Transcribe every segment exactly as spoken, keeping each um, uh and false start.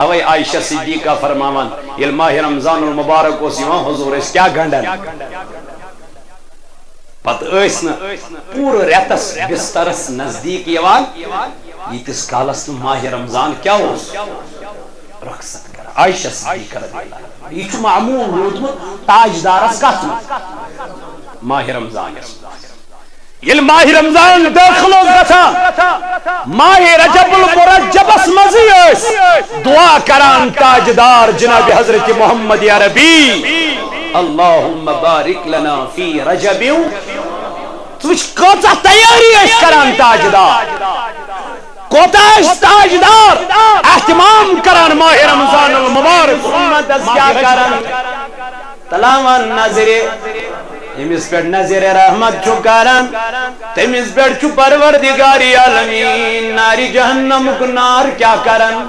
اوے عائشہ صدیقہ فرماوان، ییٚلہِ ماہِ رمضان المبارک اوس یِوان، حضور ٲسۍ کیٛاہ گنڈان؟ پتہٕ ٲسۍ نہٕ پوٗرٕ رٮ۪تس بسترس نزدیٖک یِوان، ییٖتِس کالس نہٕ ماہِ رمضان کیٛاہ اوس؟ رخصت کران۔ عائشہ صدیقہ رضی اللہ عنہا۔ یہِ چھُ معموٗل روٗدمُت تاجدارس کتھ منٛز؟ ماہِ رمضانس منٛز۔ ییٚلہِ ماہِ رمضان دٲخل اوس گژھان، ماہِ رجب المرجبس منٛزٕے ٲسۍ دعا کران تاجدار جناب حضرت محمد عربی، اللہم بارک لنا فی رجب۔ ژٕ وٕچھ، کۭژاہ تیٲری ٲسۍ کران تاجدار، کوتاہ ٲسۍ تاجدار اہتمام کران ماہِ رمضان المبارک۔ امتس کیٛاہ کران؟ تلاوان نظرِ، ییٚمِس پٮ۪ٹھ نظرِ رحمت چھُ کران، تٔمِس پٮ۪ٹھ چھُ پروردگار عالمین نارِ جہنمُک نار کیٛاہ کران؟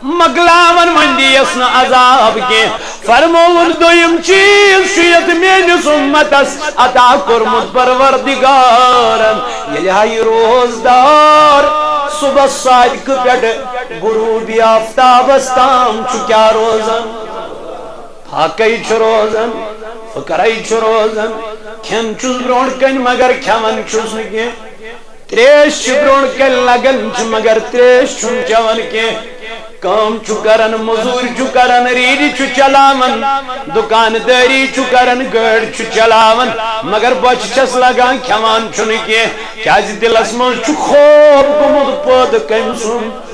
مۄکلاوان۔ وۄنۍ دِیَس نہٕ عذاب کینٛہہ۔ فرمووُن، دوٚیِم چیٖز چھُ یَتھ میٲنِس اُمتَس عطا کوٚرمُت پروردگارَن، ییٚلہِ ہا یہِ روزدار صُبحَس صادقہٕ پٮ۪ٹھٕ غروٗبِ آفتابَس تام چھُ کیٛاہ روزان؟ فاقے چھُ روزان، فقرے چھُ روزان، کھٮ۪ن چھُس برونٛٹھ کنہِ مگر کھٮ۪وان چھُس نہٕ کینٛہہ، تریش چھِ برونٛٹھ کنہِ لگان چھِ مگر تریش چھُنہٕ چٮ۪وان کینٛہہ، کٲم چھُ کران، مزوٗرۍ چھُ کران، ریٖڈِ چھُ چلاوان، دُکاندٲری چھُ کران، گٲڑۍ چھُ چلاوان، مگر بۄچھِ چھَس لگان، کھٮ۪وان چھُنہٕ کینٛہہ، کیٛازِ دِلس منٛز چھُ خوف گوٚمُت پٲدٕ کٔمۍ سُنٛد۔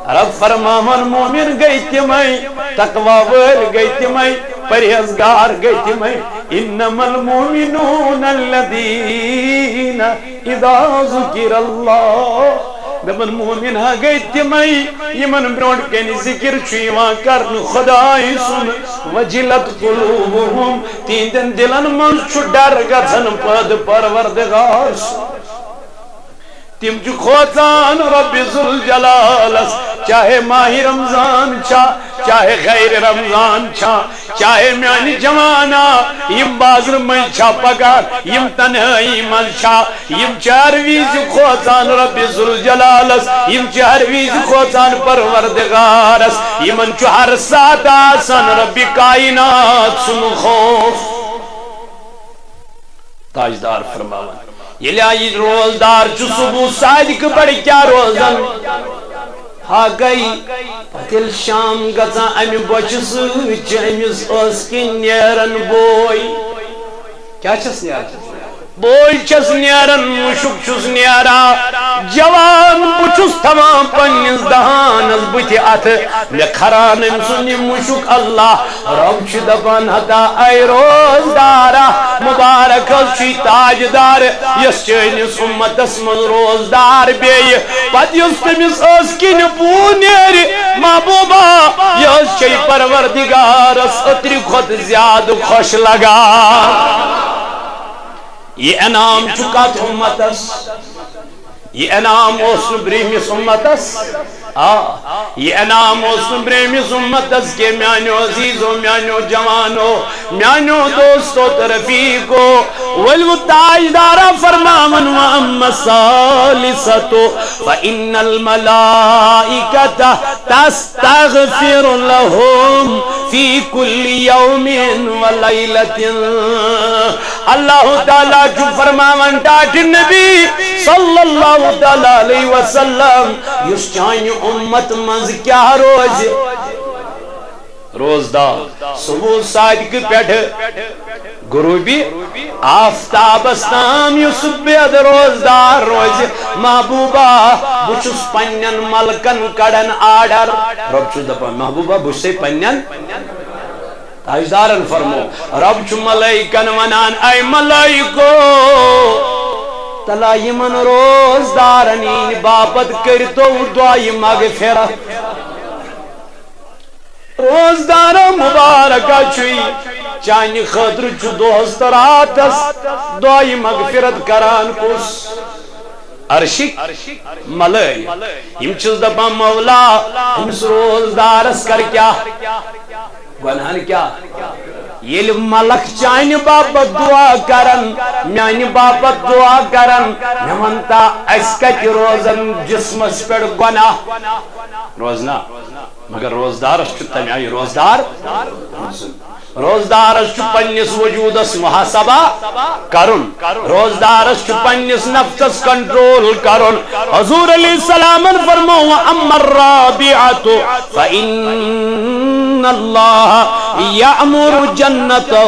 رب فرماوان، مومن گٔے تِمے، تقوی وٲلۍ گٔے تِمے، پرہیزگار گٔے تِمے۔ انما المؤمنون الذین اذا ذکر اللہ۔ دپان، مومن ہا گٔے تِمے، یِمن برونٛٹھ کنہِ ذکر چھُ یِوان کرنہٕ خدایہِ سُنٛد، وجلت قلوبہم، تِہنٛدٮ۪ن دِلن منٛز چھُ ڈر گژھان پٲدٕ پروردگار سُنٛد۔ تِم چھِ کھوژان رۄبِ ذوالجلالس، چاہے ماہِ رمضان چھا، چاہے غیرِ رمضان چھا، چاہے میانہِ جوانا یِم بازرٕ مٔنٛزۍ چھا پکان، یِم تنہٲیی منٛز چھا، یِم چھِ ہر وِزِ کھوژان رۄبِ ذوالجلالس، یِم چھِ ہر وِزِ کھوژان پروردگارس، یِمن چھُ ہر ساتہٕ آسان رۄبِ کائنات سُنٛد خوف۔ تاجدار فرماوان، ییٚلہِ آ یہِ روزدار چھُ صبح صادقہٕ پٮ۪ٹھ کیٛاہ روزان؟ ہا گٔے، پتہٕ ییٚلہِ شام گژھان، امہِ بۄچھِ سۭتۍ چھِ أمِس ٲسہٕ کِنۍ نیران بوے۔ کیٛاہ چھَس نیران؟ بوے چھَس نیران، مُشُک چھُس نیران۔ جوان بہٕ چھُس تھاوان پننِس دہانس بٕتھِ اَتھٕ، مےٚ کھران أمۍ سُنٛد یہِ مُشُک۔ اللہ رۄب چھُ دپان، ہتا اے روزدارا، مبارک حظ چھُے تاجدار، یۄس چٲنِس اُمتس منٛز روزدار بیٚیہِ، پتہٕ یُس تٔمِس ٲسہٕ کِنۍ بوٗ نیرِ، محبوبا، یہِ حظ چھے پروردگارس عطرِ کھۄتہٕ زیادٕ خۄش لگان۔ یہِ انعام چھُ کتھ اُمتس؟ یہِ انعام اوس نہٕ برٛہمِس اُمتس۔ آ، یہِ انعام اوس نہٕ برٛہمِس اُمتس کینٛہہ، میانیو عزیزو، میانیو جوانو، میانیو دوستو تہٕ رفیقو۔ ؤلِو تاجدارا فرماوان، واما الثالثة فإن الملائكة تستغفر لهم في كل يوم وليلة۔ اللہ تعالیٰ چھُ فرماوان، ٹاٹھہِ نبی صلی اللہ تعالیٰ علیہ وسلم، یُس چانہِ اُمت منٛز کیٛاہ روزِ؟ روزدار، صبح صادقہٕ پٮ۪ٹھٕ غروبِ آفتابس تام یُس بید روزدار روزِ، محبوبا، بہٕ چھُس پننٮ۪ن ملکن کڑان آرڈر۔ رۄب چھُس دپان، محبوبا، بہٕ چھُسے پننٮ۪ن تاجدارن فرمو، رۄب چھُ ملائکن ونان، اے ملائکو، تلا یِمن روزدارن ہٕنٛدِ باپتھ کٔرۍتو دعایہِ مغفرت۔ روزدارا مبارکا چھُے، چانہِ خٲطرٕ چھُ دۄہس تہٕ راتس دعایہِ مغفرت کران کُس؟ عرشٕکۍ ملٲیِک۔ یِم چھِس دپان، مولا، أمِس روزدارس کر کیٛاہ؟ گۄنہن کیٛاہ؟ ییٚلہِ ملک چانہِ باپتھ دعا کرن، میانہِ باپتھ دعا کرن، مےٚ ونتا، اسہِ کتہِ روزن جسمس پٮ۪ٹھ گۄناہ؟ روزنا؟ مگر روزدارس چھُ تمہِ آیہِ روزدار روزُن۔ روزدارس چھُ پننِس وجودس محاسبہ کرُن۔ روزدارس چھُ پننِس نفسس کنٹرول کرُن۔ حضور علیہ السلامن فرموو، "اما الرابعۃ فإن اللہ یأمر جنتہ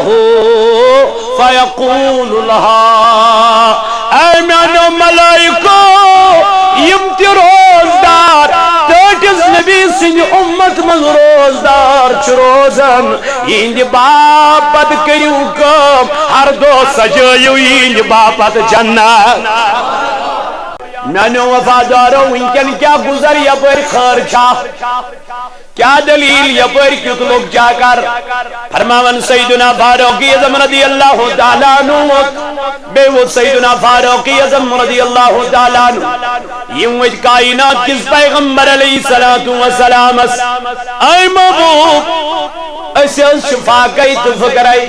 فیقول لہا۔" اے میانیو ملائکو، یِم تہِ روزدار ٹٲٹھِس نبی سٕنٛدِ اُمت منٛز روزدار چھِ روزان، یِہنٛدِ باپتھ کٔرِو کٲم، ہر دۄہ سجٲیِو یِہنٛدِ باپتھ جنت۔ میانیو وفادارو، وٕنکٮ۪ن کیٛاہ گُزر یپٲرۍ خٲر چھا؟ کیا دلیل، یپٲرۍ کیُتھ لوٚگ چکر؟ فرماوان سیدنا فاروق اعظم رضی اللہ تعالیٰ عنہ ووت، بیٚیہِ ووت سیدنا فاروق اعظم رضی اللہ تعالیٰ عنہ۔ یِم ؤتھۍ کائنات کِس پیغمبر علیہ الصلوۃ والسلامس، اے محبوب، أسۍ حظ چھِ فاقے تہٕ فقرے۔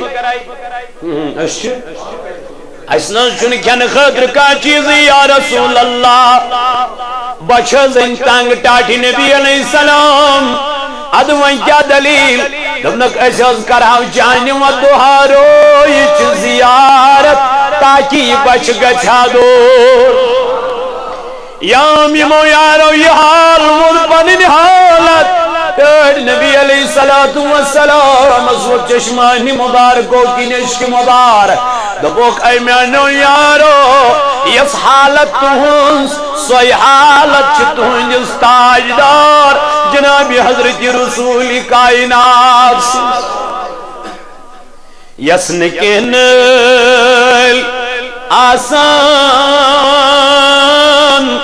ہم، أسۍ چھِ اسہِ نہ حظ چھُنہٕ کھٮ۪نہٕ خٲطرٕ کانٛہہ چیٖزٕے، یا رسول اللہ۔ بۄچھِ حظ أنۍ تنگ ٹاٹھۍ نبی علیہ السلام۔ ادٕ وۄنۍ کیٛاہ دلیل؟ دوٚپنکھ، أسۍ حظ کرہاو چانہِ وۄنۍ دُہارویچ زیارت، تاکہِ یہِ بۄچھِ گژھِ ہا دوٗر۔ یام یِمو یارو یہِ حال ووٚن پنٕنۍ حالت۔ ٹٲٹھۍ نبی علیہ الصلوۃ والسلامس ووٚتھ چشمانِ مبارکو کِنۍ اشکہِ مبارک۔ دوٚپُکھ، اے میانیو یارو، یۄس حالت تُہنٛز، سۄے حالت چھِ تُہنٛدِس تاجدار جناب حضرت رسول کائنات سٕنٛز۔ یس نہٕ کینٛہہ نٲلۍ آسان،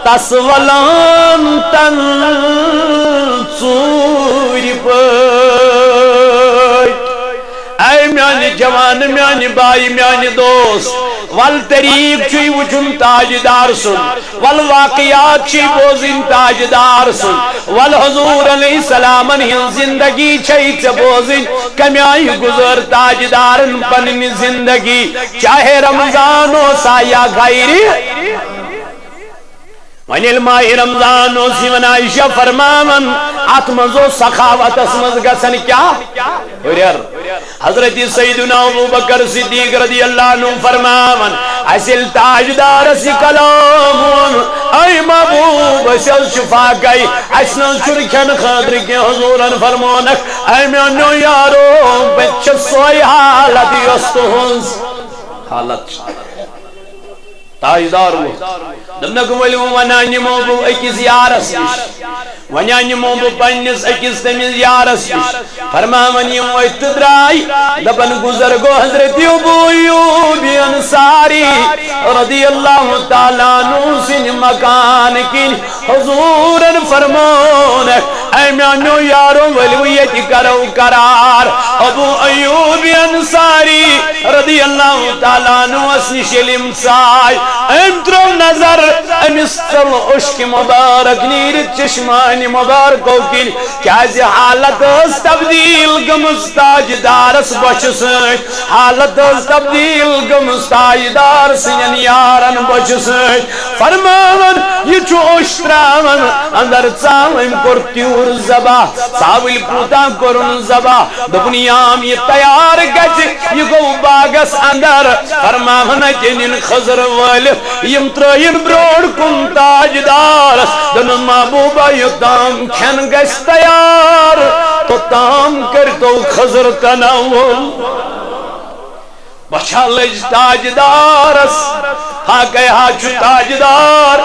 تس ولان تن ژوٗرِ پٲٹھۍ۔ اے میانہِ جوان، میانہِ باے، میانہِ دوست، ول طریٖق چھُے وٕچھُن تاجدار سُنٛد۔ ول واقعات چھِ بوزٕنۍ تاجدار سٕنٛز، ول حضور علیہ السلامن ہٕنٛز زندگی چھے ژےٚ بوزٕنۍ، کمہِ آیہِ گُزٲر تاجدارن پنٕنۍ زندگی، چاہے رمضان اوسا یا غیرِ۔ وۄنۍ ییٚلہِ ماہِ رمضان اوس یِوان، عائشہ فرماوان، اتھ منٛز اوس سخاوتس منٛز گژھان کیٛاہ؟ ہُرٮ۪ر۔ حضرت سیدنا ابو بکر صدیق رضی اللہ عنہ فرماوان، اسہِ ییٚلہِ تاجدارس یہِ کلام ووٚن، اے محبوب، أسۍ حظ چھِ فاقے، اسہِ نہ حظ چھُنہٕ کھٮ۪نہٕ خٲطرٕ کینٛہہ۔ حضوٗرن فرمونکھ، اے میانیو یارو، مےٚ تہِ چھِ سۄے حالت یۄس تُہنٛز حالت چھِ۔ تاجدار ووت۔ دوٚپنکھ، ؤلِو، وۄنۍ نِمو بہٕ أکِس یارس نِش، وۄنۍ نِمو بہٕ پننِس أکِس تٔمِس یارس نِش۔ فرماوان یِم ؤتھۍ تہٕ درٛاے، دپان، گُزر گوٚو حضرت ابو ایوب انصاری رضی اللہ تعالیٰ عنہ سٕنٛدِ مکان کِنۍ۔ حضوٗرن فرموونکھ، اے میانیو یارو، ؤلِو ییٚتہِ کرو قرار۔ ابو ایوب انصاری رضی اللہ تعالیٰ عنہس نِش ییٚلہِ یِم ژاے، أمۍ ترٲو نظر، أمِس ژٔل اشکہِ مبارک نیٖرِتھ چشمانِ مبارکو کِنۍ، کیازِ حالت ٲس تبدیل گٔمٕژ تاجدارس بۄچھِ سۭتۍ، حالت ٲس تبدیل گٔمٕژ تاجدار سٕنٛدٮ۪ن یارن بۄچھِ سۭتۍ۔ فرماوان، یہِ چھُ اوٚش تراوان اندر ژاو، أمۍ کوٚر تیوٗر ذبح، ژاوٕلۍ کوٗتاہ کوٚرُن ذبح۔ دوٚپُن، یام یہِ تیار گژھِ، یہِ گوٚو باغس اندر۔ فرماوان، اَتہِ أنِن خضر وٲلِتھ، یِم ترٲیِن برونٛٹھ کُن تاجدارس۔ دوٚپُن، محبوبہ، یوٚتام کھٮ۪ن گژھِ تیار، توٚتام کٔرۍتو خضر تناول۔ بۄچھا لٔج تاجدارس، فاقے ہا چھُ تاجدار۔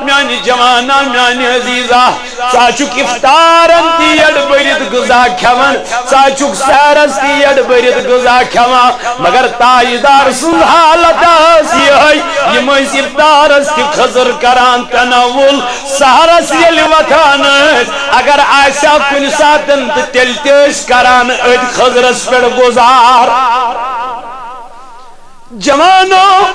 میانہِ جوانا، میانہِ عزیزا، ژٕ ہا چھُکھ افطارن تہِ یڈ بٔرِتھ غذا کھٮ۪وان، ژٕ ہا چھُکھ سحرس تہِ یڈ بٔرِتھ غذا کھٮ۪وان، مگر تاجدار سٕنٛز حالت ٲس یِہے، یِم ٲسۍ افطارس تہِ خضر کران تناول، سحرس ییٚلہِ وۄتھان ٲسۍ، اگر آسہِ ہا کُنہِ ساتن تہٕ تیٚلہِ تہِ ٲسۍ کران أتھۍ خضرس پٮ۪ٹھ گُزار۔ جوانو،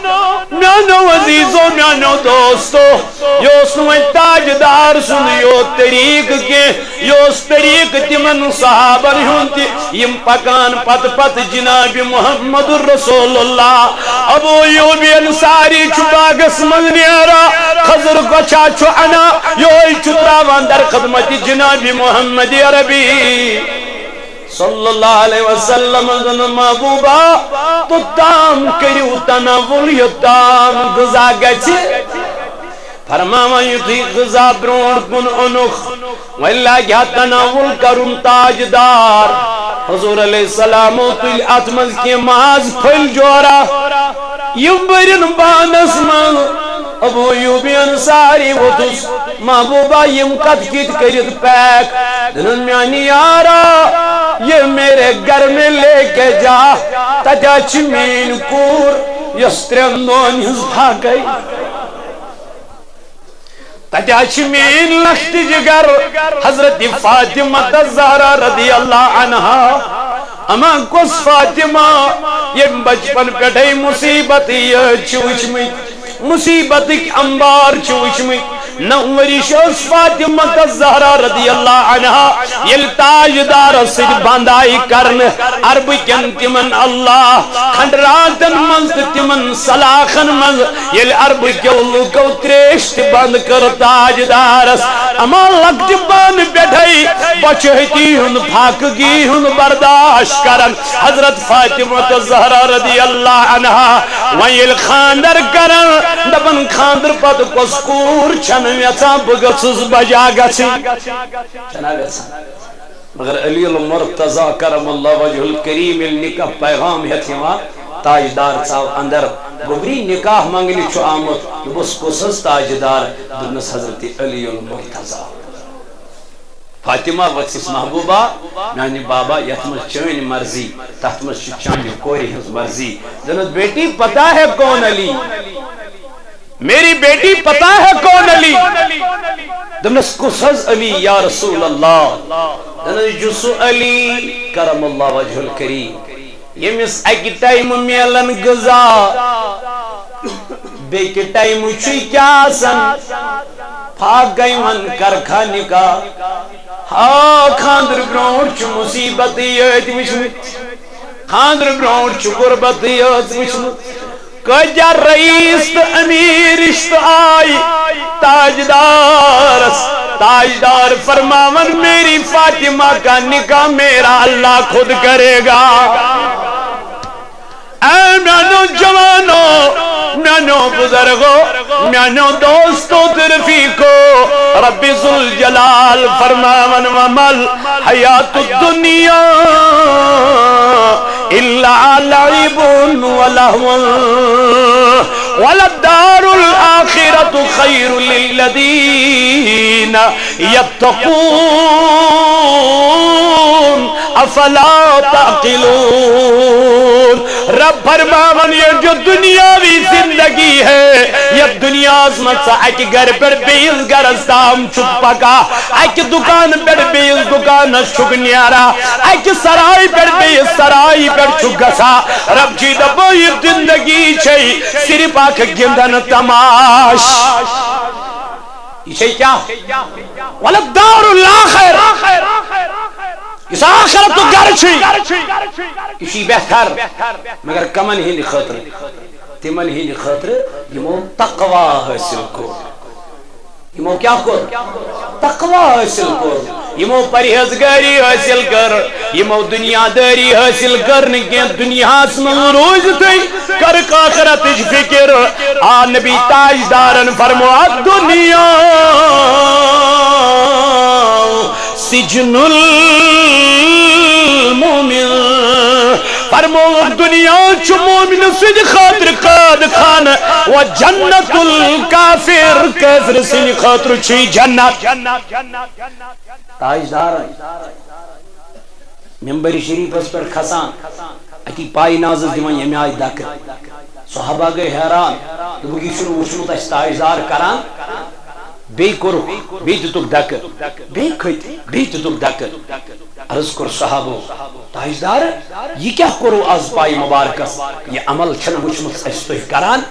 میانیو عزیزو، میانیو دوستو، یہِ اوس نہٕ وۄنۍ تاجدار سُنٛد یوت طریٖقہٕ کینٛہہ، یہِ اوس طریٖقہٕ تِمن صحابن ہُنٛد تہِ، یِم پکان پتہٕ پتہٕ جناب محمد رسول اللہ۔ ابو ایوب انصاری چھُ باغس منٛز نیران، خضر گۄچھا چھُ انان، یہوے چھُ تراوان در خدمت جناب محمد عربی۔ صلی اللہ علیہ وسلم، زن محبوبہ، توٚتام کٔرِو تناول، یوٚتام غذا گژھِ۔ فرماوان، یُتھُے غذا برونٛٹھ کُن اوٚنُکھ، وۄنۍ لاگہِ ہا تناول کرُن تاجدار۔ حضور علیہ السلام تُلۍ اتھ منٛز کینٛہہ ماز پھٔلۍ جورا، یِم بٔرِن بانس منٛز۔ ابو ایوب انصاری ووٚتھُس، محبوبہ، یِم کتھ کِتھ کٔرِتھ پیک؟ دوٚپُن، میانہِ یارا، یہ میرے گھر میں لے کے جا، تتہِ چھِ میٲنۍ کوٗر، یۄس ترٛٮ۪ن دۄہن ہٕنٛز پھاکے۔ تتہِ چھِ میٲنۍ لۄکٹہِ جگر حضرت فاطمہ الزہرا رضی اللہ عنہا۔ اما کۄس فاطمہ، ییٚمۍ بچپن پٮ۪ٹھے مصیبت یٲتۍ چھِ وٕچھمٕتۍ، مصیبتٕکۍ انبار چھِ وٕچھمٕتۍ۔ نو ؤرِش ٲس فاطمہ الزہرا رضی اللہ عنہا، ییٚلہِ تاجدارس سۭتۍ بند آیہِ کرنہٕ، عربہٕ کٮ۪ن تِمن اللہ کھنڈراتن منٛز تہٕ تِمن سلاخن منٛز، ییٚلہِ عربہٕ کیو لوٗکو تریش تہِ بند کٔر تاجدارس، اما لۄکٹہِ بانہٕ پٮ۪ٹھے بۄچھِ ہتی ہُنٛد فاقگی ہُنٛد برداشت کران۔ حضرت فاطمہ الزہرا رضی اللہ عنہا، وۄنۍ ییٚلہِ خاندر کران، دپان، خاندر پتہٕ کۄس کوٗر چھنہٕ یژھان بہٕ گٔژھٕس بجا گژھٕنۍ؟ چھنا یژھان؟ مگر علی المرتضی کرم اللہ وجہ الکریم ییٚلہِ نکاح پیغام ہٮ۪تھ یِوان، تاجدار ژاو اندر، گوٚبری نکاح منگنہِ چھُ آمُت، دوٚپُس، کُس حظ تاجدار؟ دوٚپنس، حضرت علی المرتضی۔ فاطمہ ؤژھِس، محبوبہ، میانہِ بابا، یتھ منٛز چٲنۍ مرضی، تتھ منٛز چھِ چانہِ کورِ ہٕنٛز مرضی۔ دوٚپنس، بیٹی، پتہ ہے کون علی؟ میری بیٹی، پتہ ہے کون علی؟ دوٚپنس، کُس حظ علی یا رسول اللہ؟ دوٚپنس، یُس سُہ علی کرم اللہ وجہ الکریم، ییٚمِس اکہِ ٹایمہٕ میلن غذا، بیٚکہِ ٹایمہٕ چھُے کیٛاہ آسان؟ پھاکھ گٔے وَن کرکھا نکاح۔ ہا، خاندرٕ برونٛٹھ چھُ مصیبتٕے یٲتۍ وٕچھمٕتۍ، خاندرٕ برونٛٹھ چھُ غربتٕے یٲژ وٕچھمٕژ۔ کٲتیٛاہ رئیس تہٕ امیر رشتہٕ آے تاجدارس، تاجدار فرماون، میری فاطمہ کا نکاح میرا اللہ خود کرے گا۔ اے میانو جوانو، میانو بزرگو، میانو دوستو تہٕ رفیقو، رب ذوالجلال فرماون، ومل حیات الدنیا الا لعب ولهو وللدار الآخرة خير للذين يتقون افلا تعقلون۔ رب فرماون، یہ جو دنیاوی زندگی ہے، یتھ دنیاہس منٛز ژٕ اکہِ گرٕ پٮ۪ٹھ بیٚیِس گرس تام چھُکھ پکان، اکہِ دُکانہٕ پٮ۪ٹھ بیٚیِس دُکانس چھُکھ نیران، اکہِ سرایہِ پٮ۪ٹھ بیٚیِس سرایہِ پٮ۪ٹھ چھُکھ گژھان۔ رب جی دپان، یہ زندگی چھے صرف اکھ گِنٛدن تماش۔ یہ چھے کیا؟ وللدار الآخرة۔ یُس آخرتُک گرٕ چھُ، یہِ چھُ بہتر، مگر کمن ہٕنٛدِ خٲطرٕ؟ تِمن ہٕنٛدِ خٲطرٕ یِمو تقوی حٲصِل کوٚر۔ یِمو کیٛاہ کوٚر؟ تقوی حٲصِل کوٚر۔ یِمو پرہیزگٲری حٲصِل کٔر۔ یِمو دُنیا دٲری حٲصِل کٔر نہٕ کینٛہہ، دُنیاہس منٛز روٗزِتھٕے کٔرٕکھ ٲخرتٕچ فِکر۔ آ نبی تاجدارن فرمو، الدنیا سجن المؤمن۔ فرمووُکھ، دُنیا چھُ مومنہٕ سٕنٛدِ خٲطرٕ قٲد خانہٕ، و جنت الکافر، کٲفرٕ سٕنٛدِ خٲطرٕ چھُ یہِ جنت۔ تاجدارن ممبر شریفس پٮ۪ٹھ کھسان، اتی پاے نازس دِوان ییٚمہِ آیہِ دکہٕ۔ صحابہ گٔے حیران، دوٚپُکھ، یہِ چھُنہٕ وُچھمُت اَسہِ تاجدار کران۔ بیٚیہِ کوٚرُکھ، بیٚیہِ دِتُکھ دکہٕ، بیٚیہِ کھٔتۍ، بیٚیہِ دِتُکھ دکہٕ۔ عرض کوٚر صحابو، تاجدار، یہِ کیٛاہ کوٚروٕ از پایہِ مبارکس؟ یہِ عمل چھنہٕ وٕچھمٕژ اسہِ تُہۍ کران۔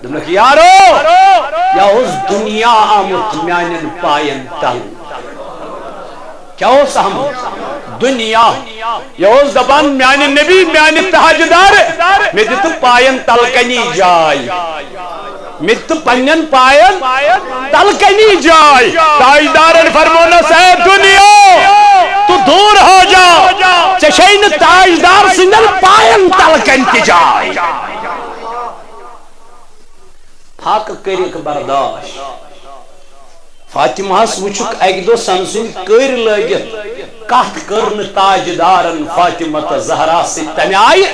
دوٚپنکھ، یارو، یہِ اوس دُنیا آمُت میانٮ۪ن پاین تل۔ کیٛاہ اوس آمُت؟ دُنیا۔ یہِ اوس دپان، میانہِ نبی، میانہِ تاجدار، مےٚ دِتہٕ پاین تل کنی جاے۔ مےٚ تہِ پننٮ۪ن پاین تل کنی جاے۔ تاجدارن فرمونس، اے دُنیا، تو دور ہو جا، ژےٚ چھے نہٕ تاجدار سٕنٛدٮ۪ن پاین تل کنہِ تہِ جاے۔ فاقہٕ کٔرِکھ برداش۔ فاطمہس وُچھُکھ اکہِ دۄہ سن سٕنٛدۍ کٔرۍ لٲگِتھ، کتھ کٔر نہٕ تاجدارن فاطمہ تہٕ زہرا سۭتۍ تمہِ آیہِ۔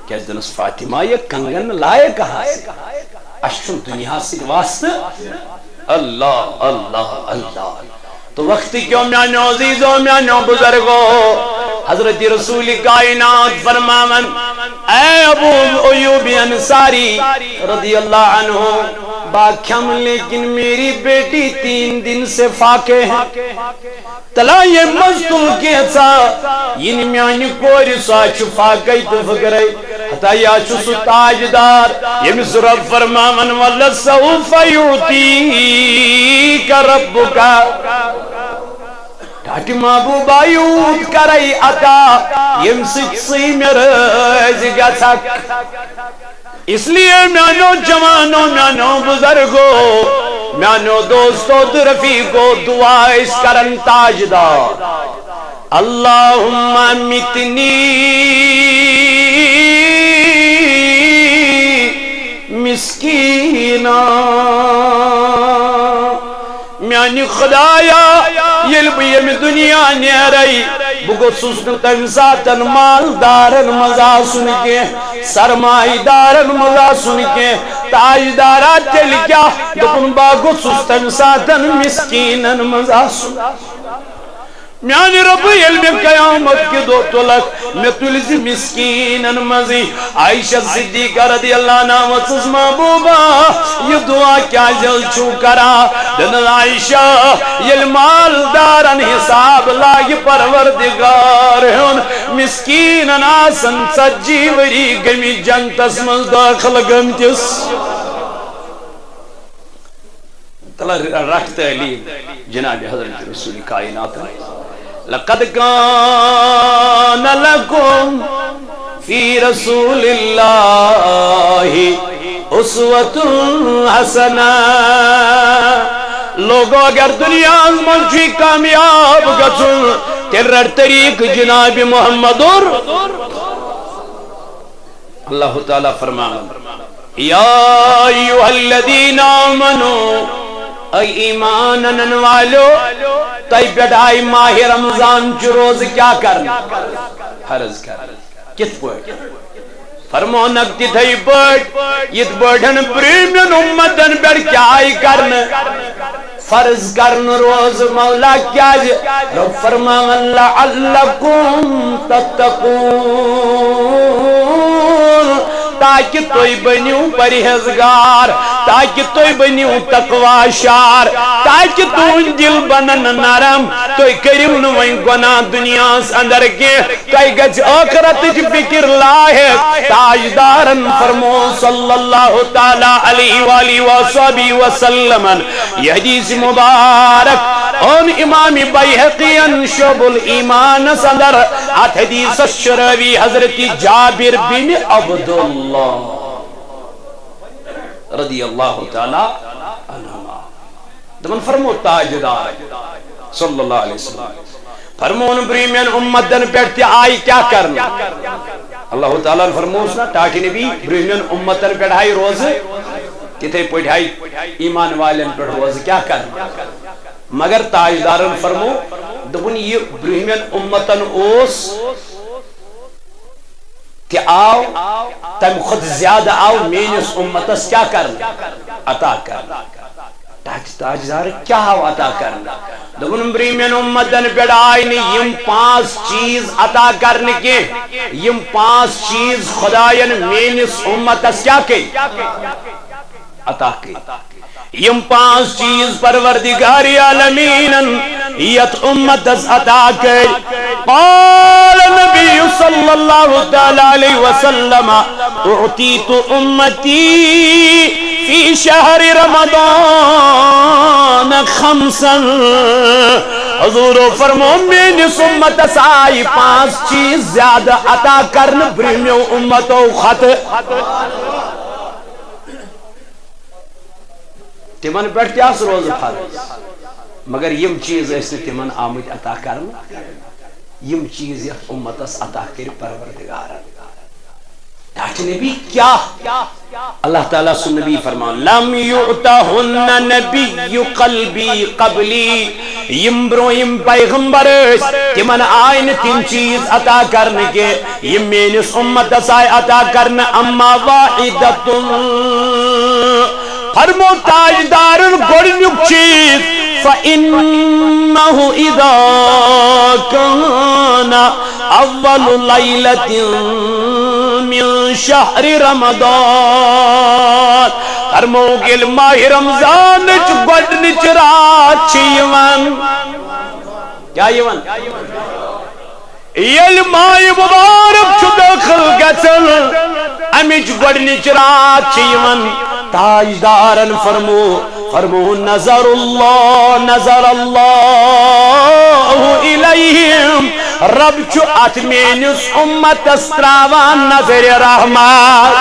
کیازِ دوٚپنس، فاطمہ، یہِ کنگن لایق آسہِ۔ اسہِ چھُنہٕ دُنیاہس سۭتۍ واسطہٕ۔ اللہ، اللہ، اللہ۔ تو وقت کیوں میانیو عزیزو، میانیو بزرگو، حضرت رسول کائنات فرماون، اے ابو ایوب انصاری رضی اللہ عنہ، با کھم لیکن میری بیٹی تین دن سے فاقے ہیں۔ تلا ییٚمہِ منٛز تُل کینٛژھا، یہِ نہٕ میانہِ کورِ سُہ چھُ فاقے تہٕ فقرے۔ ہتا یا چھُ سُہ تاجدار، ییٚمِس رب فرماون، "ولسوف یعطیک ربک۔" ٹاٹہِ محبوبا، یوٗت کرے عطا، ییٚمہِ سۭتۍ ژٕے مےٚ رٲضۍ گژھکھ۔ اس لیے میانو جوانو، میانو بزرگو، میانو دوستو تو رفیقو، دعا اس کرن تاجدار۔ اللہم متنی مسکینا۔ میانہِ خدایا، ییٚلہِ بہٕ ییٚمہِ دُنیا نیرے، بہٕ گوٚژھُس نہٕ تمہِ ساتن مالدارن منٛز آسُن کینٛہہ، سرمایہ دارن منٛز آسُن کینٛہہ۔ تاجدارا، تیٚلہِ کیٛاہ؟ دوٚپُن، بہٕ گوٚژھُس تمہِ ساتن مسکیٖنن منٛز آسُن۔ میانہِ رۄبہٕ، ییٚلہِ مےٚ قیامت کہِ دۄہ تُلکھ، مےٚ تُلۍ زِ مسکیٖنن منٛزٕے۔ عائشہ صدیقہ رضی اللہ عنہا ؤژھٕس، محبوبہ، یہِ دعا کیازِ حظ چھُو کران؟ دوٚپنس، عائشہ، ییٚلہِ مالدارن حساب لاگہِ پروردگار ہُنٛد، مسکیٖنن آسن ژتجی ؤری گٔمٕتۍ جنتس منٛز دٲخل گٔمتِس۔ تلا رٹھ تعلیم جناب حضرت رسول کائنات۔ لقد کان لکم فی رسول اللہ اسوۃ حسنہ۔ لوگو، اگر دنیا منٛز چھُے کامیاب گژھُن، تیٚلہِ رٹ طریٖقہٕ جناب محمد اور۔ اللہ تعالیٰ فرماوان، یا ایھا الذین آمنو، اے ایمان انن والو، تۄہہِ پٮ۪ٹھ آیہِ ماہِ رمضان چہِ روزٕ کیٛاہ کرنہٕ؟ فرض کرنہٕ۔ کِتھ پٲٹھۍ؟ فرمونکھ تِتھے پٲٹھۍ، یِتھ پٲٹھۍ برٛونٛہمٮ۪ن اُمتن پٮ۪ٹھ کیٛاہ آیہِ کرنہٕ؟ فرض کرنہٕ روزٕ۔ مولا کیٛازِ؟ رۄب فرماوان، لعلکم تتقون، تاکہِ تُہۍ بٔنِو پرہیزگار، تاکہِ تُہۍ بٔنِو تقوی شار، تاکہِ تُہُنٛد دِل بنن نرم، تُہۍ کٔرِو نہٕ وۄنۍ گۄناہ دُنیاہس اندر کینٛہہ۔ تۄہہِ گژھِ ٲخرتٕچ فکر لاحق۔ تاجدارن فرمو صلی اللہ تعالیٰ علیہ وآلہ وصحبہ وسلمن یہِ حدیث مبارک۔ اوٚن امام بیہقین شعب الایمانس اندر۔ اتھ حدیثس چھُ راوی حضرت جابر بن عبداللہ رضی اللہ تعالیٰ عنہما۔ تِمن فرمو تاجدار صلی اللہ علیہ وسلم۔ فرمون برٛونٛہمٮ۪ن اُمتن پٮ۪ٹھ تہِ آیہِ کیٛاہ کرنہٕ؟ اللہ تعالیٰ ہن فرموس نا، ٹاٹھۍ نبی، برٛونٛہمٮ۪ن اُمتن پٮ۪ٹھ آیہِ روزٕ، تِتھے پٲٹھۍ آیہِ ایمان والٮ۪ن پٮ۪ٹھ روزٕ کیٛاہ کرنہٕ؟ مگر تاجدارن فرمو، دوٚپُن، یہِ برٛونٛہمٮ۪ن اُمتن اوس تہِ آو، تمہِ کھۄتہٕ زیادٕ آو میٲنِس اُمتس کیٛاہ کرنہٕ؟ عطا کرنہٕ۔ تاج، تاجدار کیٛاہ آو عطا کرنہٕ؟ دوٚپُن، برٛونٛہمٮ۪ن اُمتن پٮ۪ٹھ آے نہٕ یِم پانٛژھ چیٖز عطا کرنہٕ کینٛہہ۔ یِم پانٛژھ چیٖز خداین میٲنِس اُمتس کیٛاہ کٔرۍ؟ عطا کٔرۍ۔ یِم پانٛژھ چیٖز پروردگار عالمیٖنن یتھ اُمتس عطا کٔرۍ۔ قال النبي صلى الله تعالى عليه وسلم: أعطيت أمتي في شهر رمضان خمسا. حضورو فرمو، میٲنِس اُمتس آیہِ پانٛژھ چیٖز زیادٕ عطا کرنہٕ برٛونٛہمو اُمتو کھۄتہٕ۔ تِمن پٮ۪ٹھ تہِ آسہٕ روزٕ فرض، مگر یِم چیٖز ٲسۍ نہٕ تِمن آمٕتۍ عطا کرنہٕ، یِم چیٖز یتھ اُمتس عطا کٔرۍ پروردگارن۔ ٹاٹھۍ نبی کیٛاہ؟ اللہ تعالیٰ سُنٛد نبی فرمان، "لم يؤتهن نبي قلبي قبلي"۔ یِم برٛونٛہِم پیغمبر ٲسۍ، تِمن آے نہٕ تِم چیٖز عطا کرنہٕ کینٛہہ، یِم میٲنِس اُمتس آے عطا کرنہٕ۔ اما واحدة، فرمو تاجدارن گۄڈٕنیُک چیٖز، فإنه إذا كان أول ليلة من شهر رمضان، فرمووُکھ، ییٚلہِ ماہِ رمضانٕچ گۄڈٕنِچ راتھ چھِ یِوان۔ کیٛاہ یِوان؟ ییٚلہِ ماہِ مُبارک چھُ دٲخل گژھان، اَمِچ گۄڈٕنِچ راتھ چھِ یِوان۔ تاجدارن فرمو، فرمو، نظر اللہ، نظر اللہ الیہم، رب چھُ اتھ میٲنِس اُمتس تراوان نظرِ رحمت۔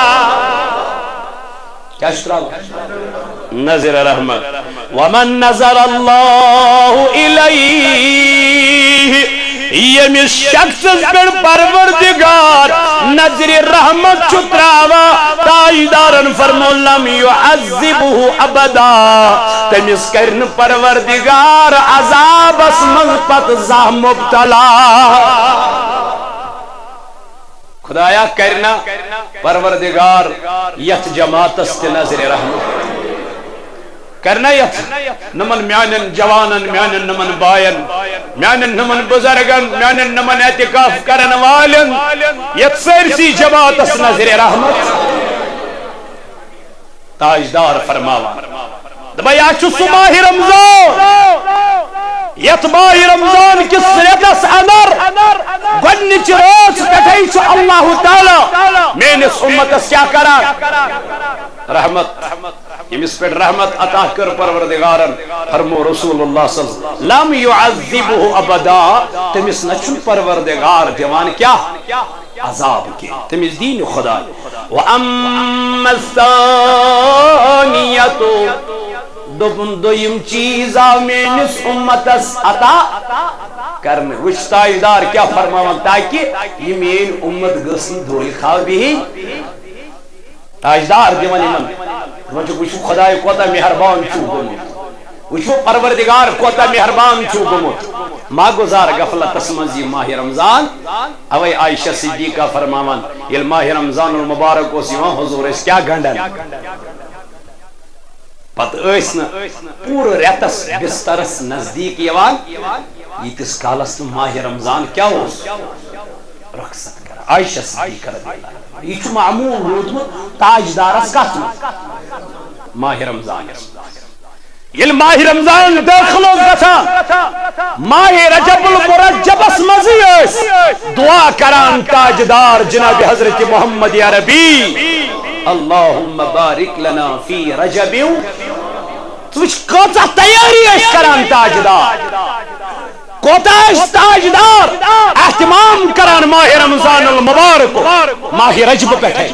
کیٛاہ چھُ تراوان؟ نظرِ رحمت۔ ومن نظر اللہ الیہ، ییٚمِس شخصس پٮ۪ٹھ پروردگار نظرِ رحمت چھُ تراوان، تاجدارن فرمو، لم یعذبہ ابدا، تٔمِس کرِ نہٕ پروردگار عذابس منٛز پتہٕ زانٛہہ مبتلا۔ خدایا، کرِ نا پروردگار یتھ جماعتس تہِ نظرِ رحمت؟ کرِ نا یتھ نمن میانٮ۪ن جوانن، میانٮ۪ن نمن باین، میانٮ۪ن نمن بزرگن، میانٮ۪ن نمن اعتکاف کرن والٮ۪ن، یتھ سٲرسٕے جماعتس نظرِ رحمت؟ تاجدار فرماوان، دپان، یا چھُ سُہ ماہِ رمضان، یتھ ماہِ رمضان کِس رٮ۪تس اندر گۄڈنِچہِ رٲژ پٮ۪ٹھے چھُ اللہ تعالیٰ میٲنِس اُمتس کیٛاہ کران؟ رحمت۔ ییٚمِس پٮ۪ٹھ رحمت عطا کٔر پروردگارن، فرمو رسول اللہ صلی اللہ علیہ وسلم، لم یعذبہ ابدا، تٔمِس نہ چھُنہٕ پروردگار دِوان کیٛاہ؟ عذاب کینٛہہ، تٔمِس دی نہٕ خداے۔ وَأَمَّا الثَّانِيَةُ، دوٚپُن، دوٚیِم چیٖز آو میٲنِس اُمتس عطا کرنہٕ۔ وٕچھ تاجدار کیٛاہ فرماوان، تاکہِ یہِ میٲنۍ اُمت گٔژھ نہٕ دھوکہٕ کھاو بِہِنۍ۔ تاجدار دِوان یِمن، دَپان چھُکھ، وٕچھِو خداے کوتاہ مہربان چھُ گوٚمُت، وٕچھِو پروردگار کوتاہ مہربان چھُ گوٚمُت۔ ما گُزار غفلتس منٛز یہِ ماہِ رمضان۔ اوے عائشہ صدیقہ فرماوان، ییٚلہِ ماہِ رمضان المبارک اوس یِوان، حضور ٲسۍ کیٛاہ گنٛڈان؟ پتہٕ ٲسۍ نہٕ پوٗرٕ رٮ۪تس بسترس نزدیٖک یِوان، ییٖتِس کالس نہٕ ماہِ رمضان کیٛاہ اوس؟ رخصت کران۔ عائشہ صدیقہ رضی اللہ عنہا۔ یہِ چھُ معموٗل روٗدمُت تاجدارس کتھ منٛز؟ ماہِ رمضانس منٛز۔ ییٚلہِ ماہِ رمضان دٲخل اوس گژھان، ماہِ رجب المرجبس منٛزٕے ٲسۍ دعا کران تاجدار جناب حضرت محمد عربی، اللہم بارک لنا فی رجب۔ ژٕ وٕچھ، کۭژاہ تیٲری ٲسۍ کران تاجدار، کوتاہ ٲسۍ تاجدار اہتمام کران ماہِ رمضان المبارک، ماہِ رجب پٮ۪ٹھے۔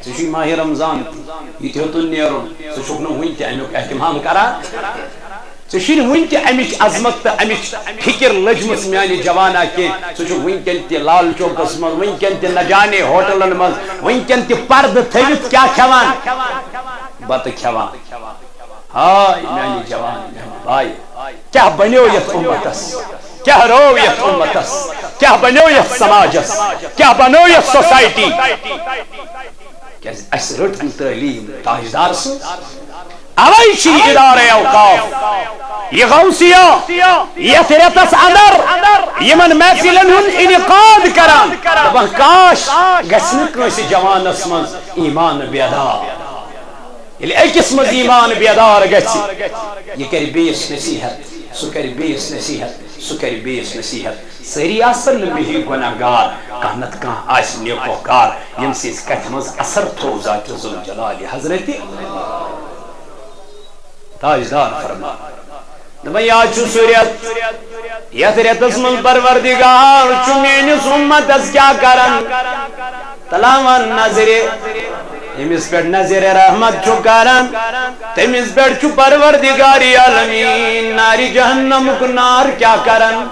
ژےٚ چھُے ماہِ رمضان تہِ، یہِ تہِ ہیوٚتُن نیرُن، ژٕ چھُکھ نہٕ وُنہِ تہِ اَمیُک اہتمام کران۔ ژےٚ چھُے نہٕ وُنہِ تہِ اَمِچ عظمت تہٕ اَمِچ فِکر لٔجمٕژ میانہِ جوانا کینٛہہ۔ ژٕ چھُکھ وُنکٮ۪ن تہِ لال چوکس منٛز، وُنکٮ۪ن تہِ نہ جانے ہوٹلن منٛز، وُنکٮ۪ن تہِ پردٕ تھٲوِتھ کیٛاہ کھٮ۪وان؟ بتہٕ کھٮ۪وان۔ ہاے میانہِ جوان، میانہِ بایہِ، کیٛاہ بنیو یتھ اُمتس؟ کیٛاہ روو یتھ اُمتس؟ کیٛاہ بنیو یتھ سماجس؟ کیٛاہ بنیو یتھ سوسایٹی؟ کیٛازِ اسہِ رٔٹ نہٕ تعلیٖم تاجدار سٕنٛز۔ اوے چھُ یہِ ادارے اوقاف، یہِ غوثیہ، یتھ رٮ۪تس اندر یِمن محفلن ہُنٛد انعقاد کران۔ دپان، کاش گژھِ نہٕ کٲنٛسہِ جوانس منٛز ایمان بیدار۔ ییٚلہِ أکِس منٛز ایمان بیدار گژھِ، یہِ کرِ بیٚیِس نصیحت، سُہ کرِ بیٚیِس نصیحت، سُہ کرِ بیٚیِس نصیحت۔ سٲری آسن نہٕ مےٚ ہی گۄناہ گار، کانٛہہ نتہٕ کانٛہہ آسہِ نیکوکار، ییٚمہِ سٕنٛزِ کتھِ منٛز اثر تھوٚو ذاتِ ذوالجلالِ حضرتِ۔ تاجدار فرمان، دپان، یا چھُ سُہ رٮ۪تھ، یتھ رٮ۪تس منٛز پروردگار چھُ میٲنِس اُمتس کیٛاہ کران؟ تلاوان نظرِ، ییٚمِس پٮ۪ٹھ نظرِ رحمت چھُ کران، تٔمِس پٮ۪ٹھ چھُ پروردگار عالمین نارِ جہنمُک نار کیٛاہ کران؟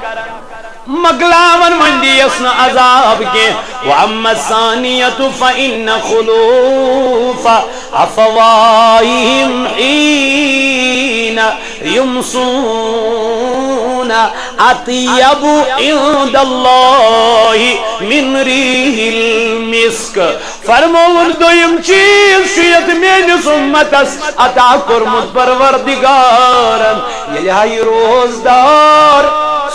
مۄکلاوان وۄنۍ دِیَس نہٕ عذاب کینٛہہ۔ وَأَمَّا الثَّانِيَةُ فَإِنَّ خُلُوفَ أَفْوَاهِهِمْ حِينَ يُمْسُونَ أَطْيَبُ عِندَ اللَّهِ مِنْ رِيحِ الْمِسْكِ۔ فرمووُن، دوٚیِم چیٖز چھُ یَتھ میٲنِس اُمتس عطا کوٚرمُت پروردگارن، ییٚلہِ ہا یہِ روزدار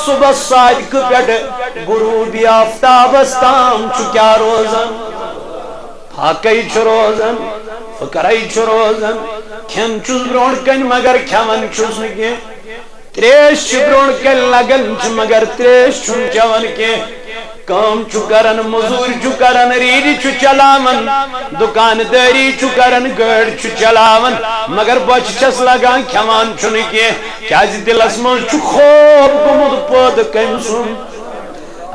صُبحس صادقہٕ پٮ۪ٹھٕ غروٗبی آفتابس تام چھُ کیٛاہ روزان؟ فاقے چھُ روزان، فقرے چھُ روزان، کھٮ۪ن چھُس برونٛٹھ کنہِ مگر کھٮ۪وان چھُس نہٕ کینٛہہ۔ تریش چھِ برونٛٹھ کنہِ لگان چھِ، مگر تریش چھُنہٕ چٮ۪وان کینٛہہ۔ کٲم چھُ کران، مزوٗرۍ چھُ کران، ریٖڈِ چھُ چلاوان، دُکاندٲری چھُ کران، گٲڑۍ چھُ چلاوان، مگر بۄچھِ چھَس لگان، کھٮ۪وان چھُنہٕ کینٛہہ، کیازِ دِلس منٛز چھُ خوف گوٚمُت پٲدٕ کٔمۍ سُنٛد؟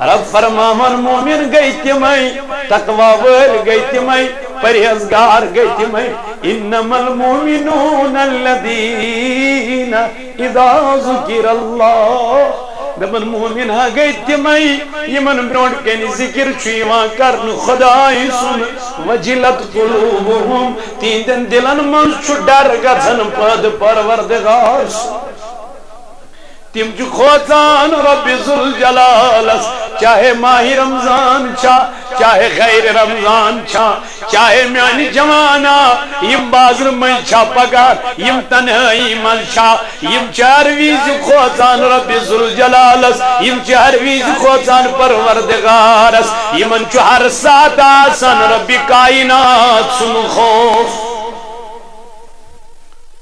رب فرماوان، مومن گٔے تِمے، تقوی وٲلۍ گٔے تِمے، پرہیزگار گٔے تِمے۔ انما المؤمنون الذین اذا ذکر اللہ۔ دپان، مومن ہا گٔے تِمے، یِمن برونٛٹھ کنہِ ذکر چھُ یِوان کرنہٕ خدایہِ سُنٛد، وجلت قلوبہم، تِہنٛدٮ۪ن دِلن منٛز چھُ ڈر گژھان پٲدٕ پروردگار سُنٛد۔ تِم چھِ کھوژان رۄبِ ذوالجلالس، چاہے ماہِ رمضان چھا، چاہے غیرِ رمضان چھا، چاہے میانہِ جوانا یِم بازرٕ مٔنٛزۍ چھا پکان، یِم تنہٲیی منٛز چھا، یِم چھِ ہر وِزِ کھوژان رۄبِ ذوالجلالس، یِم چھِ ہر وِزِ کھوژان پروردگارس، یِمن چھُ ہر ساتہٕ آسان رۄبِ کائنات سُنٛد خوف۔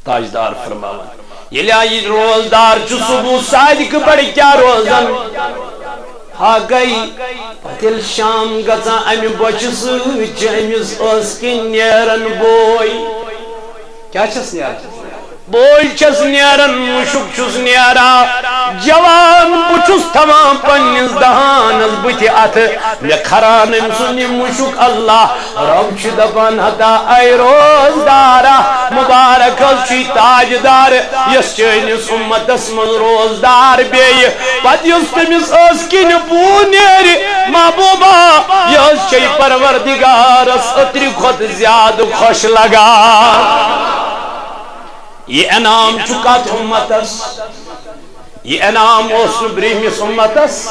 تاجدار فرماوان، ییٚلہِ آ یہِ روزدار چھُ صبح صادقہٕ پٮ۪ٹھ کیٛاہ روزان؟ ہا گٔے، پتہٕ ییٚلہِ شام گژھان، امہِ بۄچھِ سۭتۍ چھِ أمِس ٲسہٕ کِنۍ نیران بوے۔ کیٛاہ چھَس نیران؟ بوے چھَس نیران، مُشُک چھُس نیران۔ جوان بہٕ چھُس تھاوان پننِس دہانس بٕتھِ اَتھٕ، مےٚ کھران أمۍ سُنٛد یہِ مُشُک۔ اللہ رب چھُ دپان، ہتا اے روزدارا، مبارک حظ چھُے تاجدار، یۄس چٲنِس اُمتس منٛز روزدار بیٚیہِ۔ پتہٕ یُس تٔمِس ٲسہٕ کِنۍ بوٗ نیرِ، محبوبا، یہِ حظ چھے پروردگارس عطرِ کھۄتہٕ زیادٕ خۄش لگان۔ یہِ انعام چھُ کتھ اُمتس؟ یہِ انعام اوس نہٕ برٛہمِس اُمتس۔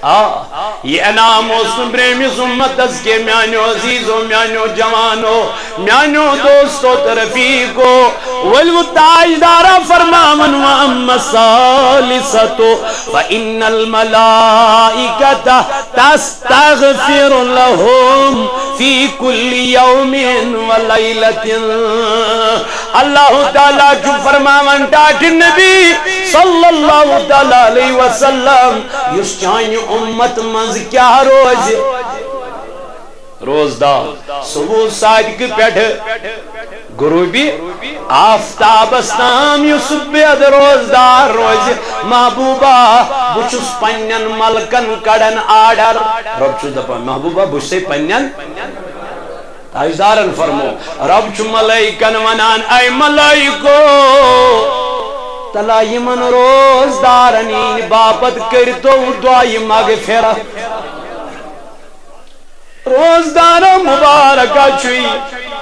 آ، یہِ انعام اوس نہٕ برٛہمِس اُمتس کینٛہہ، میانیو عزیزو، میانیو جوانو، میانیو دوستو تہٕ رفیقو۔ ؤلِو تاجدارا فرماوان، وَأَمَّا الثَّالِثَةُ فَإِنَّ الْمَلَائِكَةَ تَسْتَغْفِرُ لَهُمْ فِي كُلِّ يَوْمٍ وَلَيْلَةٍ۔ اللہ تعالیٰ چھُ فرماوان، ٹاٹھہِ نبی صلی اللہ تعالیٰ علیہ وسلم، یُس چانہِ اُمت منٛز کیٛاہ روزِ؟ روزدار، صبح صادقہٕ پٮ۪ٹھٕ غروبِ آفتابس تام یُس بید روزدار روزِ، محبوبا، بہٕ چھُس پننٮ۪ن ملکن کڑان آرڈر۔ رب چھُس دپان، محبوبا، بہٕ چھُسے پننٮ۪ن تاجدارن فرمو، رب چھُ ملائکن ونان، اے ملائکو، تلا یِمن روزدارن ہٕنٛدِ باپتھ کٔرۍتو دعایہِ مغفرت۔ روزدارا مبارکا چھُے،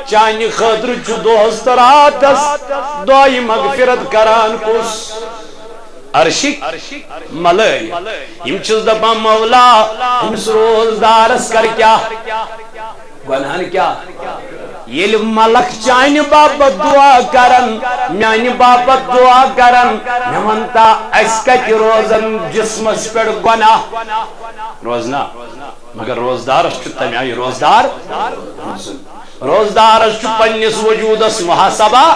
چانہِ خٲطرٕ چھُ دۄہس تہٕ راتس دعایہِ مغفرت کران کُس؟ عرشٕکۍ ملٲیِک۔ یِم چھِس دپان، مولا، أمِس روزدارس کر کیٛاہ؟ گۄنہن کیٛاہ؟ ییٚلہِ ملک چانہِ باپتھ دعا کرن، میانہِ باپتھ دعا کرن، مےٚ ونتا، اسہِ کتہِ روزن جسمس پٮ۪ٹھ گۄناہ؟ روزنا، مگر روزدارس چھُ تمہِ آیہِ روزدار روزُن۔ روزدارس چھُ پننِس وجودس محاسبہ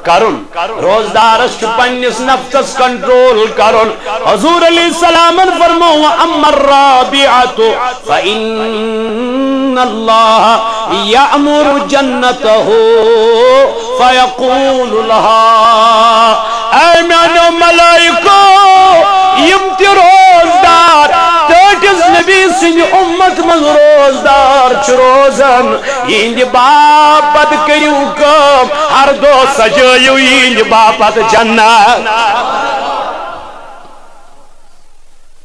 کرُن، روزدارس چھُ پننِس نفسس کنٹرول کرُن۔ حضور علیہ السلامن فرمو، "وأما الرابعة فإن الله يأمر جنته فيقول لها"، اے میانیو ملائکو، یِم تہِ روزدار ٹٲٹھِس نبی سٕنٛدِ اُمت منٛز روزدار چھِ روزان، یِہنٛدِ باپتھ کٔرِو کٲم، ہر دۄہ سجٲیِو یِہنٛدِ باپتھ جنت۔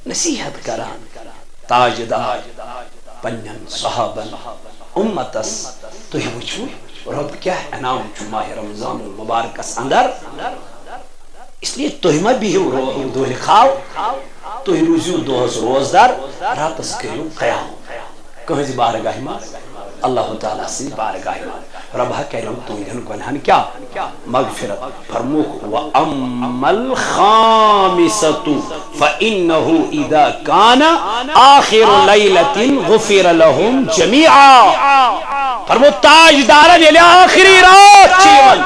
نصیحت کران تاجدار پننٮ۪ن صحابن، اُمتس، تُہۍ وٕچھِو رۄب کیٛاہ انعام چھُ ماہِ رمضان المبارکس اندر۔ اس لیے تُہۍ مہ بِہِو رو-، دۄہلہِ خال، تُہۍ روٗزِو دۄہس روزدار، راتس کٔرِو قیام۔ کٕہٕنٛزِ بارگاہہِ منٛز؟ اللہ تعالیٰ سٕنٛزِ بارگاہہِ منٛز۔ رۄبہ کرٮ۪م تُہنٛدٮ۪ن گۄنہن کیٛاہ؟ مغفرت۔ فرمووُکھ، "وأما الخامسة فإنه إذا كان آخر ليلة غفر لهم جميعا"۔ فرمو، تاجدارن ییٚلہِ ٲخری رات چھِ یِوان،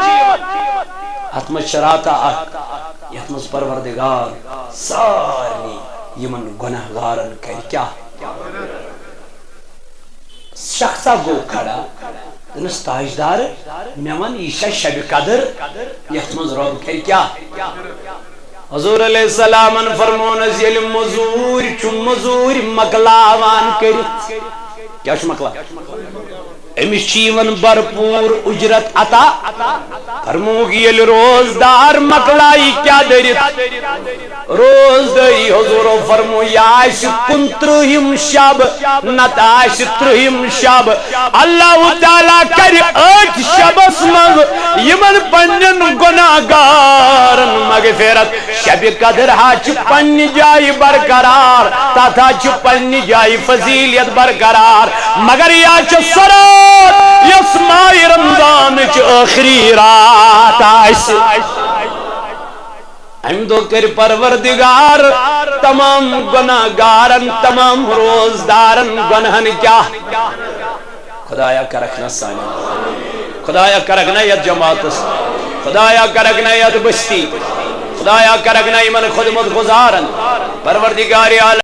اتھ منٛز چھِ راتہ اکھ، یتھ منٛز پروردگار سارنٕے یِمن گۄناہ گارن کرِ کیٛاہ؟ شخصا گوٚو کھڑا، دوٚپنس، "تاجدار، مےٚ وَن، یہِ چھا شبِ قدر، یتھ منٛز رۄب کرِ کیٛاہ؟" حضور علیہ السلامن فرمونس، ییٚلہِ مزوٗرۍ چھُ مزوٗرۍ مۄکلاوان کٔرِتھ، کیٛاہ چھُ مۄکلاوان؟ أمِس چھِ یِوان بھرپوٗر اُجرت عطا۔ فرمووُکھ، ییٚلہِ روزدار مۄکلایہِ کیٛاہ دٔرِتھ؟ روزدٲری۔ حضورو فرمو، یہِ آسہِ کُنترٕہِم شب، نتہٕ آسہِ ترٕہِم شب، اللہ تعالیٰ کرِ أتھۍ شبس منٛز یِمن پننٮ۪ن گۄناہ گارن مغفرت۔ شبِ قدر ہا چھِ پننہِ جایہِ برقرار، تتھ ہا چھِ پننہِ جایہِ فضیلت برقرار، مگر یہِ ہا چھِ سۄ رات یۄس ماہِ رمضانٕچ ٲخری رات آسہِ۔ امہِ دۄہ کٔرۍ پروردگار تمام گۄناہ گارن، تمام روزدارن گۄنہن کیٛاہ؟ خدایا کرکھ نہ سانٮ۪ن، خدایا کرکھ نہ یتھ جماعتس، خدایا کرکھ نہ یتھ بستی، خدایا کرکھ نہ یِمن خدمت گزارن، پروردگار عالم۔